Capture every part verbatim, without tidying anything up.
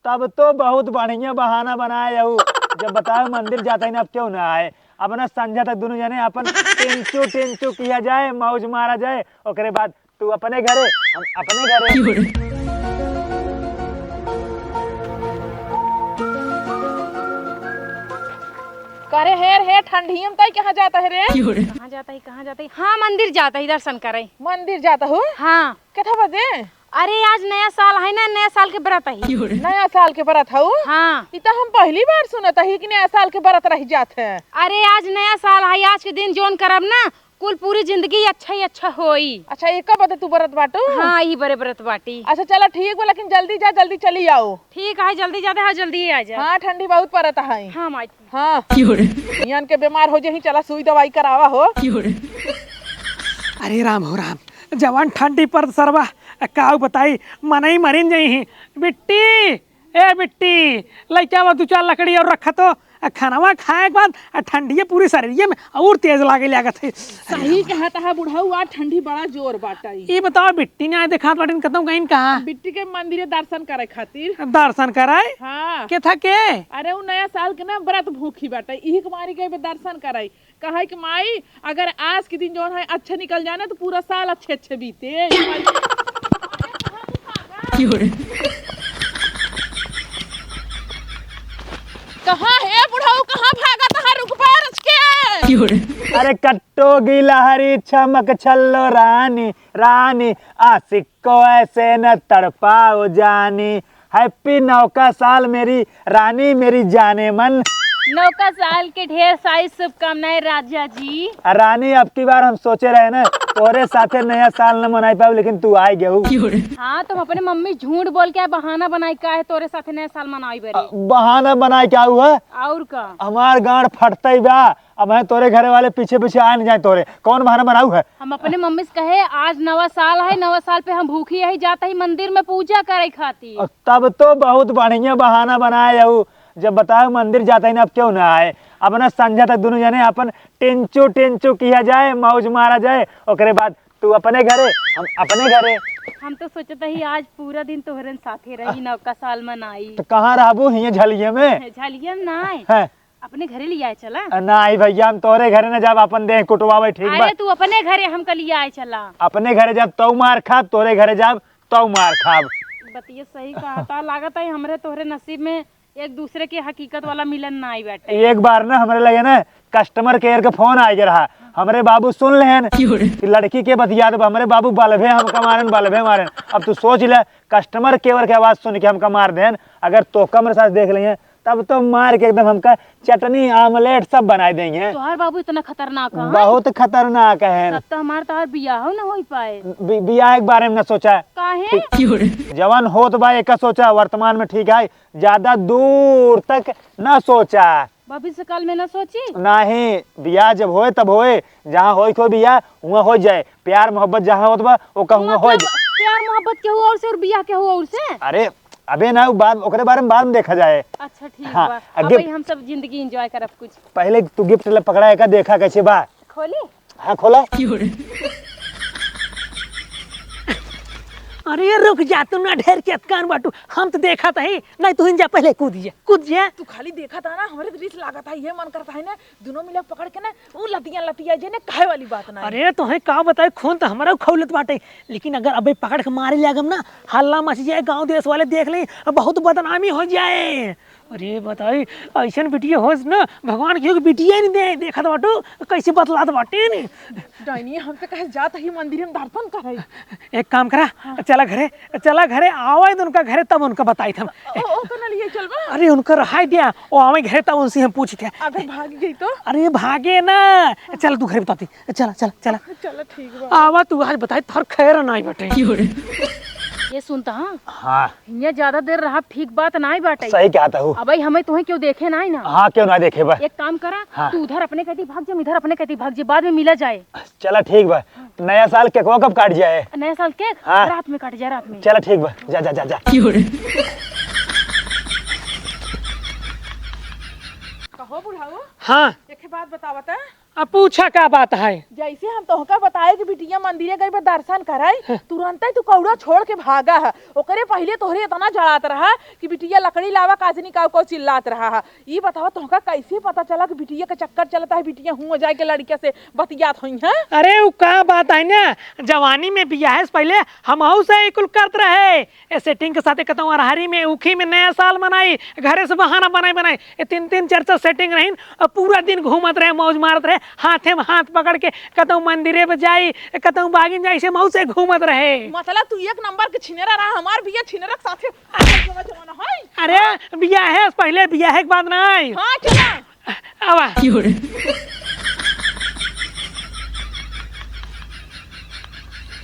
तब तो बहुत बढ़िया बहाना बनाए हऊ। जब बताओ मंदिर जाता ही ना, अब क्यों ना आए? अब ना संझा तक दुनू जने अपन टेंचो टेंचो किया जाए, मौज मारा जाए, ओकरे बाद तू अपने घरे, हम अपने घरे। करे हेर, हे ठंडियम ताई कहाँ जाता है रे? कहाँ जाता है, कहाँ जाता है? हाँ, मंदिर जाता है दर्शन करे। मंदिर जाता हो? हाँ। केथा बजे? अरे, आज नया साल है ना, नया साल के व्रत है। नया साल के व्रत हऊ? हाँ। ई त हम पहली बार सुनत ही कि नया साल के व्रत रह जात है। अरे, आज नया साल है, आज के दिन जोन करब ना, कुल पूरी जिंदगी अच्छा ही अच्छा होई। अच्छा, एक बदे तू व्रत बाटू? हाँ, ई बरे व्रत बाटी। अच्छा, चला ठीक बा, लेकिन जल्दी जा, जल्दी चली आओ। ठीक है, जल्दी जाते हैं, जल्दी ही आ जा। हाँ, ठंडी बहुत पड़त है। हाँ, माई। हाँ। इहन के बीमार हो जाही, चला सुई दवाई करावा हो। अरे राम हो राम, जवान ठंडी पर सरवा, काऊ बताई, मनई मरिन जाई ही। बिट्टी, ए बिट्टी, लइके आवा दू चार लकड़ी और रखा तो। आ खानवा खाए के बाद आ ठंडिये पूरी शरीरिये में और तेज लागे लागत है। सही कहत है बुढ़ऊ, आज ठंडी बड़ा जोर बाटे। ई बताओ, बिट्टी ना देखात बाटिन, कतौ गइन कहाँ? बिट्टी के मंदिरे दर्शन करे खातिर। दर्शन कराए? हाँ। के था के? अरे, उ नया साल के ना व्रत भूखी बाटे, इही के मारी गए बे दर्शन कराई। कहे कि माई, अगर आज के दिन जौन है अच्छे निकल जाए ना, तो पूरा साल अच्छे अच्छे बीते। कहाँ है बुढ़ऊ, कहाँ भागत है, रुक बे, रुक के। अरे कट्टो गिलहरी छमक छल्लो रानी, रानी, आशिक को ऐसे न तड़पाओ जानी। Happy नौका साल मेरी रानी, मेरी जाने मन। नौका साल के ढेर सारी शुभकामनाएं राजा जी। आ रानी, अब की बार हम सोचे रहे ना, तोरे साथे नया साल न मनाई पाऊ, लेकिन तू आइ गेहू। हाँ, तुम अपने मम्मी झूठ बोल के बहाना बनाई का है, तोरे साथे नया साल मनाई बरे। अ, बहाना बनाई क्या हुआ? और का? हमार गांड फटतई बा, अब हैं तोरे घरे वाले पीछे पीछे आए न जाए तोरे। कौन बहाना बनाऊ है? हम अपने मम्मी से कहे, आज नवा साल है, नवा साल पे हम भूखी यही जाता ही मंदिर में पूजा करे खातिर। अ, तब तो बहुत बढ़िया बहाना बनाए हऊ। जब बताओ मंदिर जाता ही ना, अब क्यों ना आए? अब ना संझा तक दुनू जने अपन टेंचो टेंचो किया जाए, मौज मारा जाए, ओकरे बाद तू अपने घरे, हम अपने घरे। हम तो सोचत ही आज पूरा दिन तोहरन साथे रही, नौका साल मनाई। तो कहाँ रहबू? हिये झलिये में? झलिये में ना है। हैं। अपने घरे लियाए चला। अ, नाहीं भइया, हम तोहरे घरे न जाब, अपन देह कुटवावे, ठीक बा? अरे, तू अपने घरे हमका लियाए चला। अपने घरे जाब तौ मार खाब, तोहरे घरे जाब तौ मार खाब। बतिया सही कहता, लागत है हमरे तोहरे नसीब में एक दूसरे के हकीकत वाला मिलन नाहीं बाटे। एक बार ना हमरे लगे ना customer care के phone आइगे रहा, हमरे बाबू सुन लेहेन कि लड़की के बतियात बा, हमरे बाबू बल्बे हमका मारेन, बल्बे मारेन। अब तू सोच ले, customer care के आवाज सुन के हमका मार देहेन, अगर तोहका हमरे साथ देख लेहेन, तब तो मार के एकदम हमका चटनी, omelette सब बनाए देंगे। तोहार बाबू इतना खतरनाक है? बहुत खतरनाक है। तब तो हमार तोहार बियाह न होई पाए। बि-, बियाह के बारे में न सोचा। काहे? जवन होत बा एका सोचा, वर्तमान में ठीक है, ज्यादा दूर तक न सोचा। भविष्य काल में न सोची? नहीं, बियाह जब होए तब होए, जहाँ होए कोई बियाह वहाँ हो जाए, प्यार मोहब्बत जहाँ होत बा ओका हुआँ हो मतलब, जाए। प्यार मोहब्बत केहू और से और बियाह केहू और से? अरे, अबे ना, उ बाद, ओकरे बारे में बाद में देखा जाए। अच्छा, ठीक हाँ, बा। अब अबे हम सब जिंदगी enjoy करब कुछ। पहले तू gift ले पकड़ा, एका देखा कैसे बा। खोली? हाँ, खोला। अरे रुक जा, तू ना ढेर केतकान बाटू, हम तो देखत ही नहीं, तू जा पहले कूद जा, कूद जा। तू खाली देखत है ना, हमरे तो रीस लागत है, ये मन करता है ना, दुनों मिला पकड़ के ना, उ लतिया लतिया जे ने कहे वाली बात ना। अरे तोहे का बताई, खून तो हमरा खौलत बाटे, लेकिन अगर अबे पकड़ के मारे लागम ना, हल्ला मच जाए, गांव देश वाले देख ले, बहुत बदनामी हो जाए। अरे बताई, ऐसन बिटिया होस ना, भगवान केहू के बिटिया नहीं दे, देखत बाटू कैसे बतलात बाटे ने। डाइनी, हम तो कहे जात ही मंदिर में दर्शन करे। एक काम करा, हाँ। चला घरे, चला घरे, आवे दे उनका घरे, तब उनका बताई हम। ओ, ओ, तो न लिए चलबा? अरे उनका रहाई दिया, वो आवे घरे तब उनसे हम पूछी थे। अगर भाग गई तो? अरे भागे ना, चल तू घरे बताती, चला, चला, चला। चला ठीक बा। आवा तू आज बताई, थार खैर नाई बटे। ये सुनता हाँ? हाँ। हियाँ ज्यादा देर रहब ठीक बात नाई बाटे। सही कहत हऊ। अबे हमें तोहे केहू देखे नाई ना। हाँ, केहू ना देखे बा। एक काम करा, हाँ। तू उधर अपने कती भाग जा, इधर अपने कती भाग जा, बाद में मिला जाए। चला ठीक बा। नया साल केकवा कब काट जाए? नया साल केक? हाँ। रात में काट जाए, रात में। चला ठीक बा, जा, जा, जा, जा। कहो बुढ़ाऊ। हाँ। एक बात बतावता। अब पूछा का बात है? जैसे हम तोहका बताए कि बिटिया मंदिरे गई बा दर्शन कराई, हाँ। तुरंते तू कौड़ा छोड़ के भागा है। ओकरे पहिले तोहरे इतना जड़ात रहा कि बिटिया लकड़ी लावा, काजनी काऊ काऊ चिल्लात रहा है। ई बतावा, तोहका कैसे पता चला कि बिटिया के चक्कर चलता है, बिटिया हुआ जाए के लड़के से बतियात होई है? अरे, उ का बात है ना, जवानी में बियाहे से पहिले हमहू से ई कुल करत रहे। ए setting के साथे कतहूँ अरहरी में, ऊखी में नया साल मनाई, घरे से बहाना बनाई बनाई। ए तीन तीन चार चार setting रहीन, और पूरा दिन घूमत रहे, मौज मारत रहे, हाथे में हाथ पकड़ के कतहूँ मंदिरे पे जाई, कतहूँ बागिन जाई, ऐसे मौज से घूमत रहे। मतलब तू एक नंबर के छिनेरा रहा, हमार बिया छिनेरा के साथे। अरे, बियाहे से पहिले, बियाहे के बाद नाई। हाँ, चला। आवा।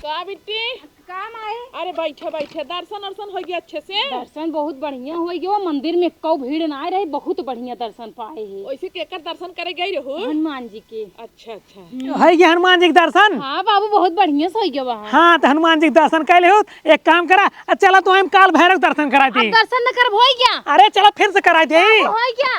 का बिट्टी? का माई? अरे बैठे बैठे, दर्शन अर्शन हो गया अच्छे से? दर्शन बहुत बढ़िया हो गया, मंदिर में कौ भीड़ ना रही, बहुत बढ़िया दर्शन पाए है। वैसे केकर दर्शन करे गई रहू? हनुमान जी के। अच्छा अच्छा। हम्म। है ये हनुमान जी के दर्शन? हाँ बाबू, बहुत बढ़िया से हो गया वहाँ। हाँ, तो हनुमान जी के दर्शन कैले हो, एक काम करा, आ चला तो हम काल भैरव के दर्शन करा दी। अब दर्शन न करब, हो गया। अरे चला फिर से करा दे। बाबू, हो गया।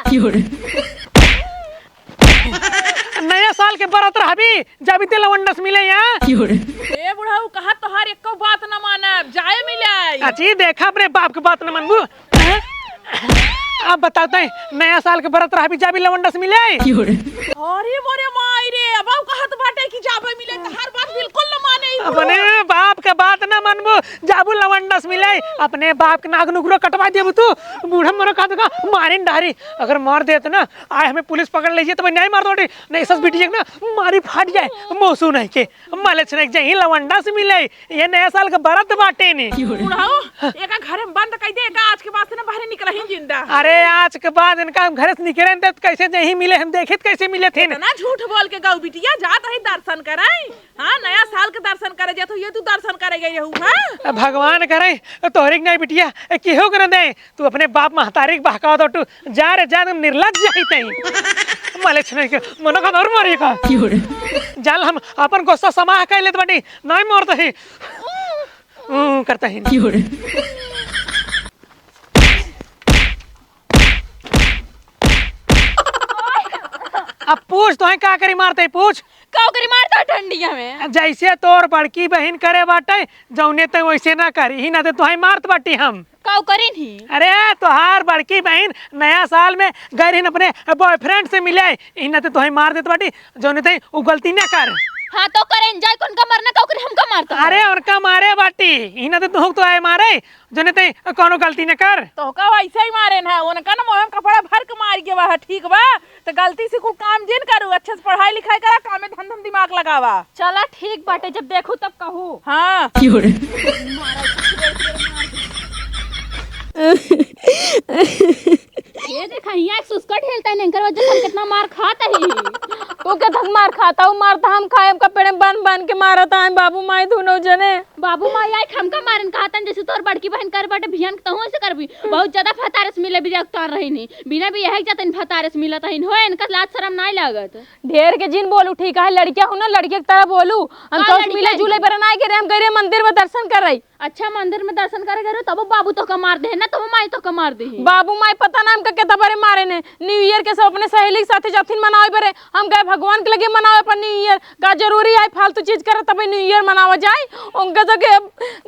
नया साल के बरत रहबी, जाबी ते लवंडस मिले यहाँ। ए बुढ़ऊ, कहा तोहार एको बात न मानब, जाए मिले। अची, देखा अपने बाप के बात न मानबू। अब बताते हैं, नया साल के बरत रहबी, जाबी लवंडस मिले। अरे मोरे माई रे, अब कहत बाटे कि जाबे मिले, तोहार बात बिल्कुल न माने ई बुढ़ऊ। अपने बाप के बात न मानबू, जाबू लवंडस मिले, अपने बाप के नाक नुकरो कटवा देबू तू। बूढ़ा मरो कहा तो मारिन डारी, अगर मार देत ना, आए हमें पुलिस पकड़ लीजिए तो मैं नहीं मार दो, नहीं सस बिटिया के ना मारी फाट जाए, मौसू नहीं के, माले छनक जाए, लवंडा से मिले, ये नया साल का बरत बाटे ने। बुढ़ऊ, एका घर में बंद कर दे, एका आज के बाद से ना बाहर निकल ही जिंदा। अरे आज के बाद इनका हम घर से निकले तो कैसे जहीं मिले, हम देखित कैसे मिले थे। इतना झूठ बोल के गऊ बिटिया, जात ही दर्शन कराई। हाँ, नया साल के दर्शन करे जात हो, ये तू दर्शन करे गई रहू, हाँ? भगवान करे, तोहरे के नहीं बिटिया, केहू के न दे, तू अपने बाप महतारी के बहकावत बाटू। जा रे, जा, तुम निर्लज्ज ही तई। माले छने के, मनो का और मारी का। जाल हम अपन गुस्सा समाह कर लेत बाटी, नहीं मरत ही। ऊ, करत ही। अब पूछ, तोहे का करी मारत ही, पूछ। का करी मारत ही ठंडिया में? जैसे तोर बड़की बहिन करे बाटे, जौने ते वैसे ना करी, ही ना ते तोहे मारत बाटी हम। काऊ करिन ही? अरे, तोहार बड़की बहिन नया साल में गई रहिन अपने boyfriend से मिले, इन्ना ते तोहे मार देत बाटी, जौने ते उ गलती ना कर। हाँ, तो करें जाए, कौन का मरना, काऊ करी हमका मारता है? अरे, उनका मारे बाटी, इन्ना ते तोहक तो आए मारे, जौने ते कौनो गलती ना कर। तोहका वैसे ही मारे ना, उनका ना मोहम कपड़ा भर के मार के वह, ठीक बा? तो गलती से कुल काम जिन करू, अच्छे से पढ़ाई लिखाई करा, कामे धंधा में दिमाग लगावा। चला ठीक बाटे, जब देखू तब कहू। हाँ। ये देखा, हियाँ एक सुस्का ढेलता है, इनकर वजह से हम कितना मार खात ही। तू के धक मार खाता, उ मारता हम खाए, हमका पेड़े बन बन के मारता है, बाबू माई दोनों जने। बाबू माई आई हमका मारन कहतन, जैसे तोर बड़की बहन कर बाटे भियान के तहूँ ऐसे करबी। बहुत ज्यादा फतारस मिले बिया उतार रही नहीं। बिना बियाहे के जातन फतारस मिलत हइन हो, इनका लाज शरम नाई लागत। ढेर के जिन बोलू, ठीक है, लड़किया हो ना, लड़किया की तरह बोलू। हम का तो लड़किया मिले जुले ही? बरे नाई करे, हम गए रहे मंदिर में दर्शन कर रही। अच्छा, मंदिर में दर्शन करे गए रहे, तब बाबू तोहका मार दे ना, तब माई तोहका मार दे। बाबू माई पता ना हमका केतना बरे मारे ने। New Year के सब अपने सहेली के साथे जाथिन मनावे बरे, हम गए भगवान के लगे मनावे अपन New Year। का जरूरी है फालतू चीज करत तबे New Year मनावा जाए? उनका तो के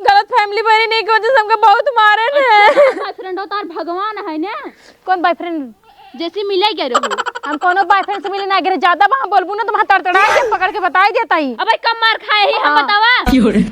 गलत family बनी नहीं की वजह से हमका बहुत मारे ने। अच्छा, boyfriend हो तार भगवान है ना? कौन boyfriend? जैसे मिले गए रहू। हम कोनो boyfriend से मिले ना गए, ज्यादा वहाँ बोलबू ना तो वहाँ तड़तड़ा के पकड़ के बताई देता ही। अबे कम मार खाए ही हम हाँ। बतावा।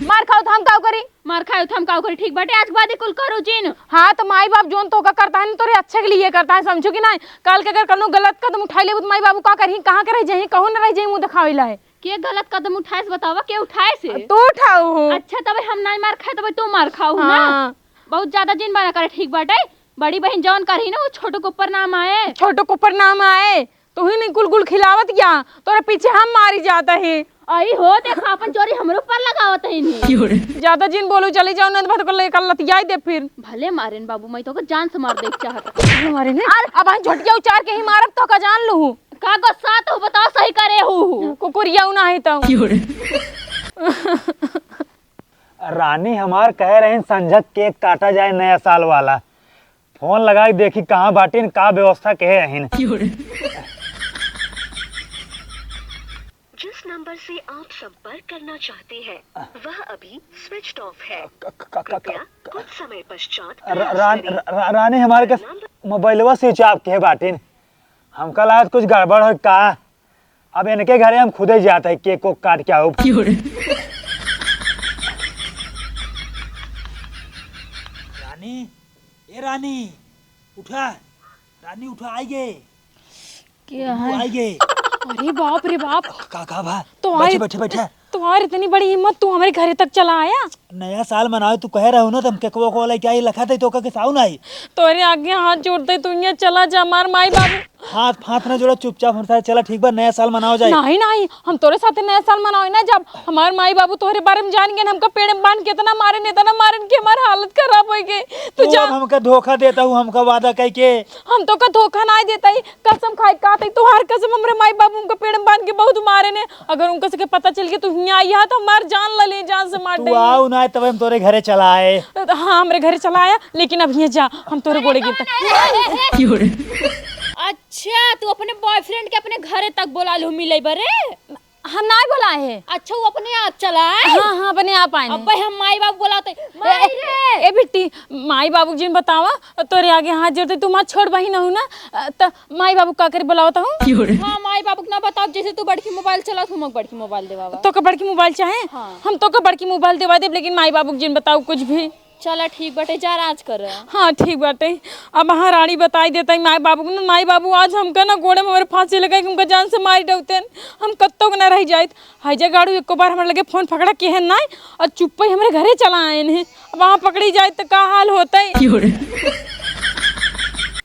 मार खाओ तो हम काऊ करी? मार खाओ तो हम काऊ करी? ठीक बाटे, आज के बाद ही कुल करो जिन। हाँ तो माई बाप जोन तोका करता है ना तोरे अच्छे के लिए करता है, समझू कि नहीं? कल के अगर कौनो गलत कदम उठाई लेबू तो माई बाबू का करही, कहाँ के रह जाही, कहूँ न रह जाही मुँह दिखावे ला है। के गलत कदम उठाए से बतावा, के उठाए से? तू उठाऊ हो। अच्छा, तबे हम नाई मार खाए, तबे तू मार खाऊ ना। हाँ। बहुत ज्यादा जिन बना करे, ठीक बाटे। बड़ी बहन जौन करही ना, वो छोटू के ऊपर नाम आए। छोटू के ऊपर नाम आए, तू ही नहीं कुल कुल खिलावत क्या? तोरे पीछे हम मारी जाता है। आई हो, देखा अपन चोरी हमरे ऊपर लगावत है नहीं। ज्यादा जिन बोलू, चली जाओ, नहीं तो कल, कल लतियाई दे फिर। भले मारेन बाबू, मैं तो जान से मार दे चाहत। मारे नहीं। अरे, अब हम झटिया उचार के ही मारब तो का जान लू। का गुस्सा तो बताओ, सही करे हूँ। कुकुरिया ना है तो। रानी हमार कहे रहिन संझक cake काटा जाए नया साल वाला। फोन लगाई देखी कहाँ बाटिन, का व्यवस्था कहे रहिन। क्यों रे? से आप संपर्क करना चाहते हैं, वह अभी switched off है। क-, क-, क-, क-, कृपया क-, कुछ समय पश्चात रा-, प्रयास रा-, करें। रा-, रा-, रानी, हमारे का number मोबाइलवा switch off के बाटिन। हमका लागत कुछ गड़बड़ हो का। अब इनके घरे हम खुदे जात है, केक को काट के आउब। रानी, ए रानी, उठा। रानी, उठा, आई गे। क्या तू है? आई गे। अरे बाप रे बाप। का, का बा? तो बैठे, आई, बैठे, बैठे। तुम्हारी इतनी बड़ी हिम्मत, तू हमारे घरे तक चला आया? नया साल मनावे, तू कहे रहो ना, तुम केकवा को लेके आई, लखा दे तो का के साउन आई। तोरे आगे हाथ जोड़ते, तू यहाँ चला जा, हमार माई बाबू। हाथ फाथ ना जोड़ा, चुपचाप हम साथ चला, ठीक बा? नया साल मनाओ जाए। नहीं, नहीं, हम तोरे साथे नया साल मनावे ना जब। हमार माई बाबू तोहरे बारे में जान गए, हमका पेड़ में बांध के इतना मारे ने, इतना मारे ने कि हमार हालत खराब हो गई। तू तू जा। अब हमका धोखा देता हूँ, हमका वादा कह के। हम तो का धोखा ना देता ही, कसम खाई का तई, तोहार कसम, हमरे माई बाबू हमका पेड़ में बांध के बहुत मारे ने। अगर उनका सके पता चल गया तू हियाँ आई है तो हमार जान ले ले, जान से मार तू दे। आओ ना, तब हम तोरे घरे चला आए। हाँ, हमरे घरे चला आया, लेकिन अब हियाँ जा, हम तोरे गोड़े गिरता। अच्छा, तू अपने बॉयफ्रेंड के अपने घरे तक बोला लो मिले बरे? हम नाय बोलाए हैं। अच्छा, वो अपने आप चला आए? हाँ, हाँ, अपने आप आए हैं। अब्बे हम माई बाबू बोलाते, ए, माई ए, रे। ए बिट्टी, माई बाबू जिन बतावा, तोरे आगे हाथ जोड़ते, तू हमार छोट बहिन हऊ ना, अ, त माई बाबू का करे बोलावत हूँ? हाँ, माई बाबू के ना बताओ, जैसे तू बड़की मोबाइल चलात हूँ, मग बड़की मोबाइल देवावा। तो का बड़की मोबाइल चाहे? हाँ। हम तो का बड़की मोबाइल देवा देब, लेकिन माई बाबू जिन बताओ कुछ भी। चला ठीक बाटे, जा राज कर। हाँ, ठीक बाटे। अब महारानी बताई देता है माई बाबू को ना, माई बाबू आज हमका ना गोड़े में हमारे फांसी लगाई, हमका जान से मारी डरते हैं, हम कत्तो के ना रह जाइत। हाय जा गाड़ू, एको बार हमारे लगे फोन पकड़ा के है नाई, और चुप्पे हमरे घरे चला आए हैं। अब वहाँ पकड़ी जाए तो का हाल होता है?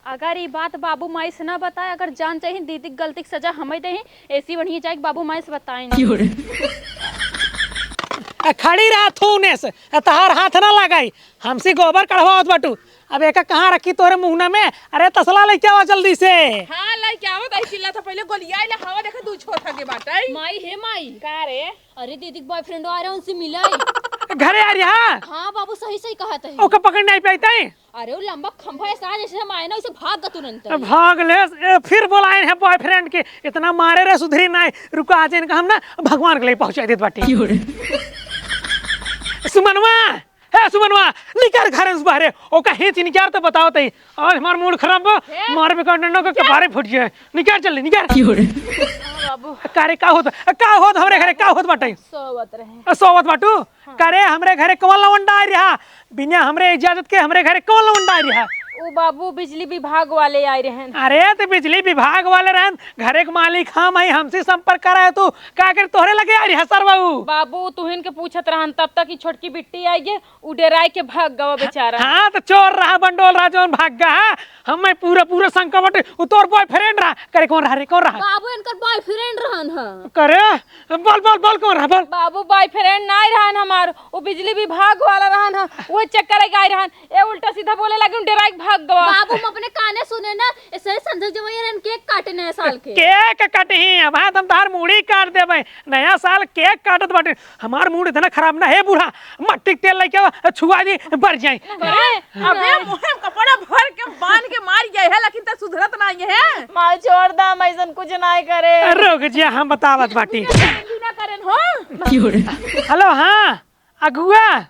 अगर ई बात बाबू माई से ना बताए, अगर जान चाहिए दीदी के गलती के सजा हमें दे, ऐसी बढ़िया जाए कि बाबू माई से बताए ना। आ, खड़ी रहा थूने से, आ, तहार हाथ ना लगाई, हमसे गोबर कढ़वावत बाटू। अब एका कहाँ रखी तोरे मुहना में? अरे तसला लेके आवा जल्दी से। हाँ, लेके आवत आई, चिल्ला था पहले गोलिया ले हवा देखा दू छोटा के बाटे। माई हे माई। का रे? अरे दीदी के बॉयफ्रेंड आ रहे हैं, उनसे मिला ही। घरे आ रही है? हाँ बाबू, सही सही कहा तही। ओका पकड़ नहीं पाई तई? अरे वो लंबा खंभा ऐसा है, जैसे हम आए ना, उसे भाग गा तुरंत। भाग ले, ए, फिर बोलाए हैं बॉयफ्रेंड के, इतना मारे रे सुधरी नहीं। रुका, आज इनका हम ना भगवान के लिए पहुंचा देत बाटी। सुमनवा, हे सुमनवा, निकर घर से बाहरे। ओका हिंच निकर तो बताओ तई। आज हमार मूड खराब बा। हे? मार भी काट डंडा के कपारे फूट जाए। निकर जल्दी, निकर। हाँ, बाबू। का रे, का होत, का होत हमरे घरे, का होत बाटे? सोवत रहे। आ, सोवत बाटू? हाँ। का रे, हमरे घरे कौन लवंडा आ रहा? बिना हमरे इजाजत के हमरे घरे कौन लवंडा आ रहा? उ बाबू बिजली विभाग वाले आए रहन। अरे, तो बिजली विभाग वाले रहन, घरे के मालिक हम हई, हमसे संपर्क करा है तू। का करे तोहरे लगे आ रहा सरवा उ? बाबू, तुहिन के पूछत रहन, तब तक ही छोटकी बिट्टी आई गे, उ डेराए के भाग गवा बेचारा। हाँ, तो चोर रहा बंडोल रहा जौन भाग गा, हाँ? हमें पूरा, पूरा शंका बटे, उ तोर बॉयफ्रेंड रहा। करे कौन रहा रे, कौन रहा? बाबू इनकर बॉयफ्रेंड रहन ह। करे, बोल, बोल, बोल, कौन रहा, बोल। बाबू बॉयफ्रेंड नाई रहन हमार, उ बिजली विभाग वाला रहन ह, उहे चेक करे गए रहन। ए उल्टा सीधा बोले लगे, डेराए के भाग गवा। बाबू हम अपने काने सुने ना, ऐसे संजय जवैया रहन केक काटे नया साल के। केक काटे ही, अब हाँ, हम तहार मूड़ी काट देबे। नया साल केक काटत बाटे। हमार मूड इतना खराब ना है बूढ़ा, मट्टी के तेल लेके आवा, छुआ दी, बर जाई। अरे, अबे मुँह में कपड़ा भर के बांध के मार गए है, लेकिन त सुधरत नहीं है। माल छोड़ दा, हम ऐसन कुछ नहीं करे। रुक जा, हम बतावत बाटी। ना करेन हो। हेलो, हाँ, अगुआ।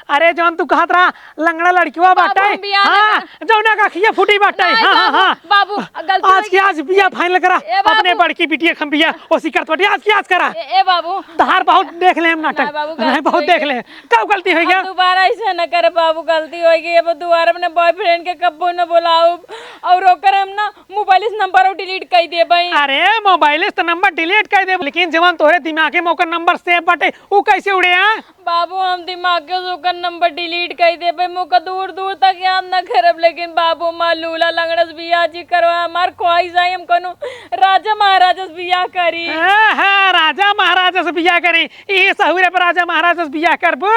अरे, जौन तू कहत रहा, लंगड़ा लड़किवा बाबू, बाटे। हम बियाह ना हाँ, कर- जौना का अखिया फूटी बाटे। नहीं, हाँ, हाँ, बाबू, हाँ। बाबू, गलती आज हो के गई। आज बियाह final करा। ए, बाबू। अपने बड़की बिटिया के हम बियाह ओसी करत बाटे। आज के आज करा। ए, ए, बाबू। तहार बहुत देख ले हम नाटक। नहीं, बाबू, नहीं, गलती बहुत हो देख गई। ले। का गलती हो गया? अब दोबारा ऐसा न करे बाबू, गलती हो गई। अब दोबारा अपने boyfriend के कब्बो न बुलाओ। और ओकर हम ना mobile से number delete कर देबे। अरे, mobile से तो number delete कर देबे, लेकिन जवन तोहरे दिमागे में ओकर number save बाटे, उ कैसे उड़े, हाँ? बाबू, हम दिमागे से ओकर number delete कर देबे, हम ओकर दूर दूर तक याद न करब, लेकिन बाबू, माँ लूला लंगड़ा से बियाह जी करवा, हमार ख्वाहिश है हम कोनो राजा महाराजा से बियाह करी। हाँ, हाँ, राजा महाराजा से बियाह करी, ई सहुरे पर राजा महाराजा से बियाह करबू।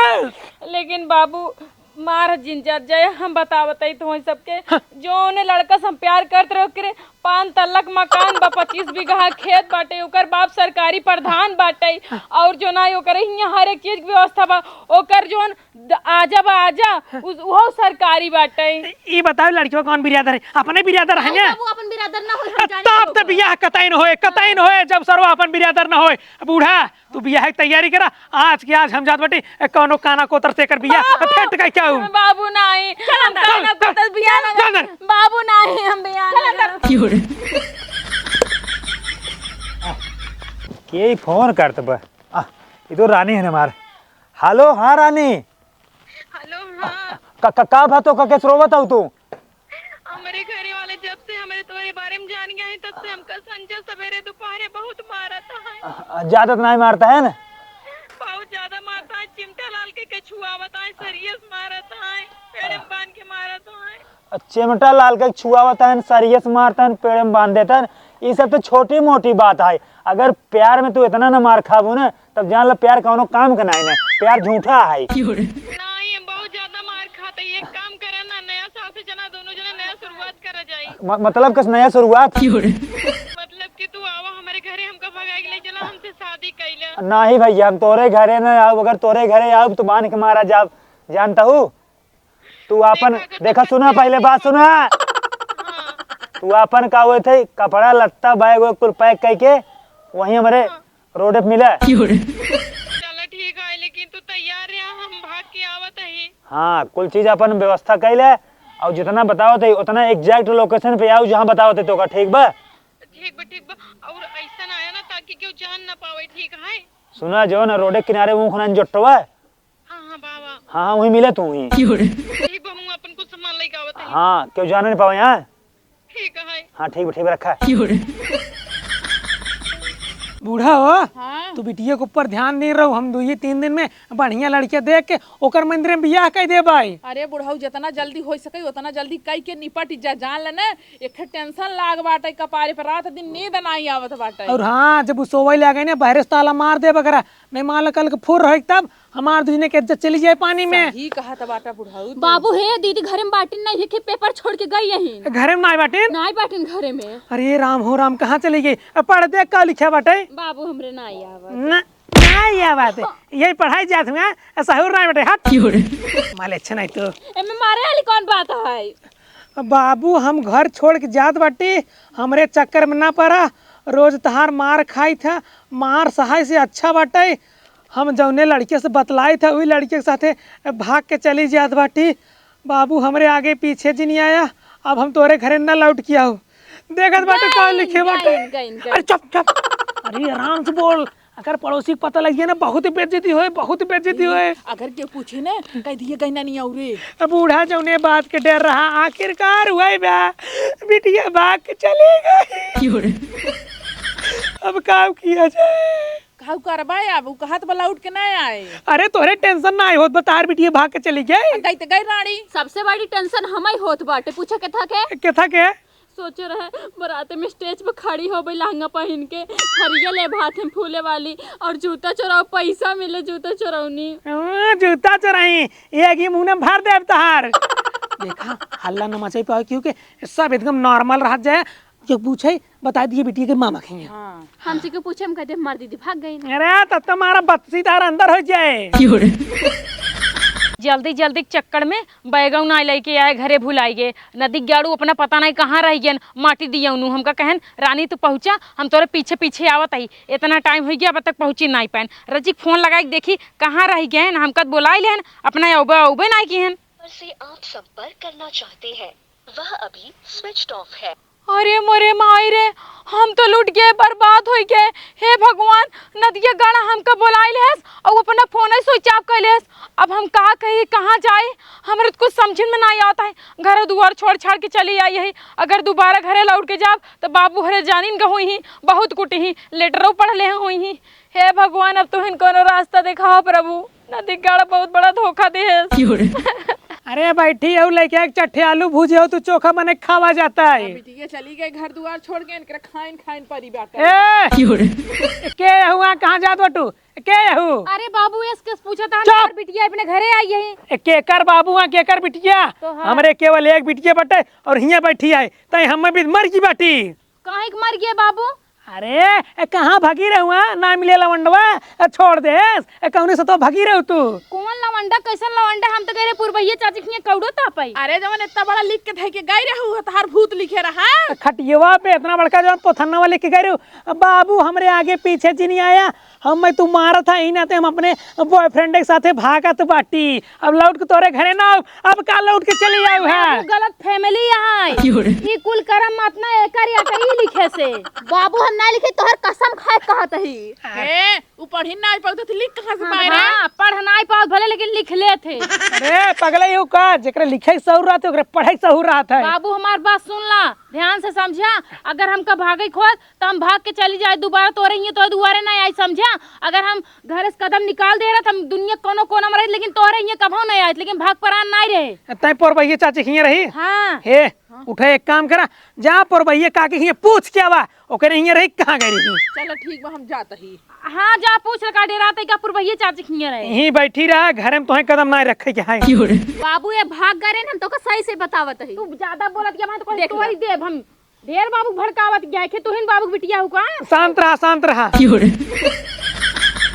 लेकिन बाबू, मार जिन जात जाए, हम बतावत हई तोहन सबके, हाँ। जौने लड़का से हम प्यार करत रहे, ओकरे पान तल्लक मकान बा, पच्चीस बीघा खेत बाटे, ओकर बाप सरकारी प्रधान बाटे, हाँ। और जो ना ओकरे हियाँ हर एक चीज के व्यवस्था बा, ओकर जौन द-, आजा बा आजा, हाँ। उ-, उहो सरकारी बाटे। ई बताओ लड़कियों कौन बिरादर है? अपने बिरादर है नहीं ना? बाबू, अपन बिरादर बिरादर ना होए, हम जाने तब तो बियाह कतई न होए, कतई न होए, जब सरवा अपन बिरादर ना होए। बूढ़ा, तू बियाह की तैयारी करा, आज के आज हम जात बाटी, ए, कौनो काना कोतर से एकर बियाह, बाबू! फेंट का क्या हूँ? बाबू नाही, चल हम अंदर। काना चल, कोतर बियाह चल, ना चल अंदर। बाबू नाही, हम बियाह चल ना अंदर। करब। के फोन करत बा? आ, ई तो रानी है हमार। हेलो, हाँ रानी। हेलो, हाँ। का, का, का बात हो, का, कैसे रोवत हो तू? हमरे घरे वाले जब से हमरे तोरे बारे में जान गए हैं, तब से हमका संझा सवेरे दोपहरे बहुत मारत है। आ, ज्यादा तो नहीं मारता है ना? बहुत ज्यादा मारता है, चिमटा लाल के, के छुआवत है, सरिया से मारत है, पेड़े में बांध के मारत है। आ, चिमटा लाल के छुआवत है, सरिया से मारता है, पेड़े में बांध देता है, ये सब तो छोटी मोटी बात है। अगर प्यार में तू इतना ना मार खाबू ना, तब जान लो प्यार कौनो काम का नाई ना, प्यार झूठा है। नाही, हम बहुत ज्यादा मार खाते। एक काम करा ना, नया साल से जना दोनों जना नया शुरुआत करा जाई। म-, मतलब कस नया शुरुआत? मतलब कि तू आवा हमारे घरे, हमका भगा के ले चला, हमसे शादी कैला। नाही भैया, हम तोरे घरे ना आउब, अगर तोरे घरे आउब तो बांध के मारा जाब, जानता हूँ। तू आपन देखा, देखा, सुना, पहले बात सुना। हाँ। तू आपन का होए थे, कपड़ा लत्ता बैग वैग कुल पैक करके वहीं हमरे हाँ। रोडे पे मिला। चला ठीक है, लेकिन तू तैयार रहा, हम भाग के आवत ही। हाँ, कुल चीज अपन व्यवस्था कर ले, और जितना बतावत है उतना एग्जैक्ट लोकेशन पे आओ जहाँ बतावत है तोका, ठीक बा? ठीक बा, ठीक बा। और ऐसा ना आया ना ताकि केहू जान ना पावे, ठीक है? सुना, जो ना रोडे किनारे वो खुना जोट्टवा। हाँ, हाँ, बा, बा। हाँ, हाँ, वहीं मिले तू वहीं। ठीक बा, हम अपन कुछ सामान लेके आवत हई। हाँ, केहू जाने नहीं पावे यहाँ। ठीक है। हाँ, ठीक बा, ठीक बा, रखा। बूढ़ा हो, हाँ। तू बिटिया के ऊपर ध्यान दे रहो, हम दुई तीन दिन में बढ़िया लड़किया देख के ओकर मंदिर में बियाह कर दे भाई। अरे बुढ़ऊ, जितना जल्दी हो सके उतना जल्दी कई के निपट जा, जान ले ना, एक ठे टेंशन लाग बाटे कपारे पर, रात दिन नींद नाही आवत बाटे। और हाँ, जब उ सोवे लागे ना, बहरे से ताला मार दे बकरा, नहीं मान लो कल के फुर रहे तब हमार दुजने के इज्जत चली जाए पानी में। सही कहत बाटा बुढ़ऊ तू। बाबू हे, दीदी घरे में बाटिन नहीं है कि पेपर छोड़ के गई यहीं। घरे में नाई बाटिन? नाई बाटिन घरे में। अरे राम हो राम, कहाँ चली गई? अब पढ़ दे, का लिखा बाटे? बाबू हमरे नाई आवत। न, नाई आवत। यही पढ़ाई जात हुआ, सहूर नाई बाटे, हट। माले अच्छा नहीं तो। एमे मारे वाली कौन बात है? बाबू, हम घर छोड़ के जात बाटी, हमरे चक्कर में ना पड़ा। रोज तहार मार खाई था, मार सहाय से अच्छा बाटे। हम जौने लड़के से बतलाई था, वही लड़के के साथे भाग के चली जात बाटी। बाबू, हमरे आगे पीछे जिन आया, अब हम तोरे घरे ना लौट के आऊ। देखत बाटे का गइन, लिखे बाटे। गइन, गइन, गइन। अरे चुप, चुप। अरे आराम से बोल। अगर पड़ोसी के पता लग गया ना, बहुत बेइज्जती होए, बहुत बेइज्जती होए। अगर केहू पूछे ना, कह दिए गइना नहीं आऊ रे। अब बूढ़ा जौने बात के डर रहा, आखिरकार हुआ ही बा, बिटिया भाग के चली गई। अब का किया जाए? काऊ करबा अब, उ कहत बा लौट के ना आए। अरे तोहरे टेंशन ना होत बा, तहार बिटिया भाग के चली गई। गई तो गई रानी। सबसे बड़ी टेंशन हमई होत बाटे, पूछे के था के? के था के? सोचे रहे, बराते में स्टेज पे खड़ी होबे लहंगा पहिन के, थरिया लेब हाथे में फूले वाली, और जूता चोराओ, पैसा मिले जूता चोरौनी। हाँ, जूता चोराई, ये आगी मुंह में भर देब तहार। देखा, हल्ला न मचाई पावे, क्योंकि सब एकदम नॉर्मल रहत जाए। जो पूछे, बता दिए बिटिया के मामा के हैं। हाँ। हमसे के पूछे, हम कह दे, हमार दीदी भाग गई। अरे, तब तो हमारा बत्तीस तार अंदर हो जाए। जल्दी जल्दी के चक्कर में बैगौ नाई लेके आए, घरे भुलाई गए। नदी गाड़ू अपना पता नहीं कहाँ रह गए, माटी दियौनू। हमका कहन, "रानी तू पहुँचा, हम तोरे पीछे पीछे आवत ही। इतना टाइम हो गया, अब तक पहुँची नहीं पाएन।" रजिक फोन लगाए के देखी कहाँ रह गए, हमका बोलाई लेन, अपना औबे औबे नाई किहन। से आप संपर्क करना चाहते हैं, वह अभी स्विच ऑफ है। अरे मोरे माई रे, हम तो लूट गए, बर्बाद हो गए। हे भगवान, नदिया गाड़ा हमका बोलाई लेस और अपना फोन ही स्विच ऑफ कर लेस। अब हम का कही, कहाँ जाए? हमरे तो कुछ समझ में नहीं आता है। घर दुआर छोड़ छाड़ के चली आई है। अगर दोबारा घरे लौट के जाब तो बाबू हरे जानिन का हुई ही, बहुत कुटी ही, लेटरों पढ़ ले हुई ही। हे भगवान, अब तुहिन कोनो रास्ता दिखाओ प्रभु। नदी गाड़ा बहुत बड़ा धोखा दे है। अरे बैठी हो, लेके एक चट्टे आलू भूजे हो, तू चोखा बने खावा जाता है। बिटिया चली गई घर दुआर छोड़ के, इनके खाइन खाइन परी बाटे। ए! के हुआ, कहाँ जात बटू? के हु? अरे बाबू, एस केस पूछा था, चुप! हमार बिटिया अपने घरे आई है। ए, केकर बाबू है, केकर बिटिया? तो हाँ। हमरे केवल एक बिटिया बटे और हियाँ बैठी है, तई हमें भी मर की बाटी। काहे के मर गए बाबू? अरे, ए, कहाँ भगी रहू, हाँ? ना मिले लवंडवा, ए, छोड़ दे। ए, कौनी से तो भगी रहू तू? कौन लवंडा, कैसन लवंडा? हम तो कह रहे पुरबहिया चाची खिया कौड़ो तापई। अरे, जवन इतना बड़ा लिख के धइ के गई रहू, तहार भूत लिखे रहा। खटियवा पे इतना बड़का जवन पोथन्नवा लिख के गई रहू, बाबू हमरे आगे पीछे जिनी आया, हम मैं तू मारत है, यही नाते हम अपने boyfriend के साथे भागत बाटी। अब लौट के तोरे घरे ना आऊ, अब का लौट के चली आऊ है? बाबू, गलत family यहाँ है। क्यों रे? ई कुल करम मत ना एकर या कहीं लिखे से। बाबू, हम ना लिखे, तोहर कसम खाए कहत ही। ए, उ पढ़ी ना पाऊ तो लिख कहाँ से हाँ, पाए रे? हाँ, पढ़ ना पाओ भले, लेकिन लिख लेत है। अरे पगला, यू का, जेकरे लिखे के सहूर रहत है, ओकरे पढ़े के सहूर रहत है। बाबू, हमार बात सुन ला, ध्यान से समझा। अगर हमका भागे खोज, त हम भाग के चली जाए, दोबारा तोरे हियाँ, तोरे दुआरे ना आई, समझा? अगर हम घर से कदम निकाल दे रहे, त हम दुनिया कोनो कोना में रही, लेकिन तोरे हियाँ कभो ना आए, लेकिन भाग परान ना रहे। तैं पुरबहिया चाची हियाँ रही? हाँ। हे, उठे, एक काम करा, जा पुरबहिया काकी हियाँ पूछ के आवा, ओकरे हियाँ रही, कहाँ गई रही? चलो ठीक बा, हम जात ही। हाँ, जा पूछ ले, का डेरात है का, पुरबहिया चाची हियाँ रहे। यहीं बैठी रहा, घरे में तोहे कदम ना रखे के है। बाबू, ये भाग गए रहे, हम तोका सही से बतावत ही। तू ज्यादा बोलत गया, मैं तो कोई देख ला। तोरी देब हम। ढेर बाबू भड़कावत गया है, के तुहिन बाबू के बिटिया हो का? शांत रहा, शांत रहा।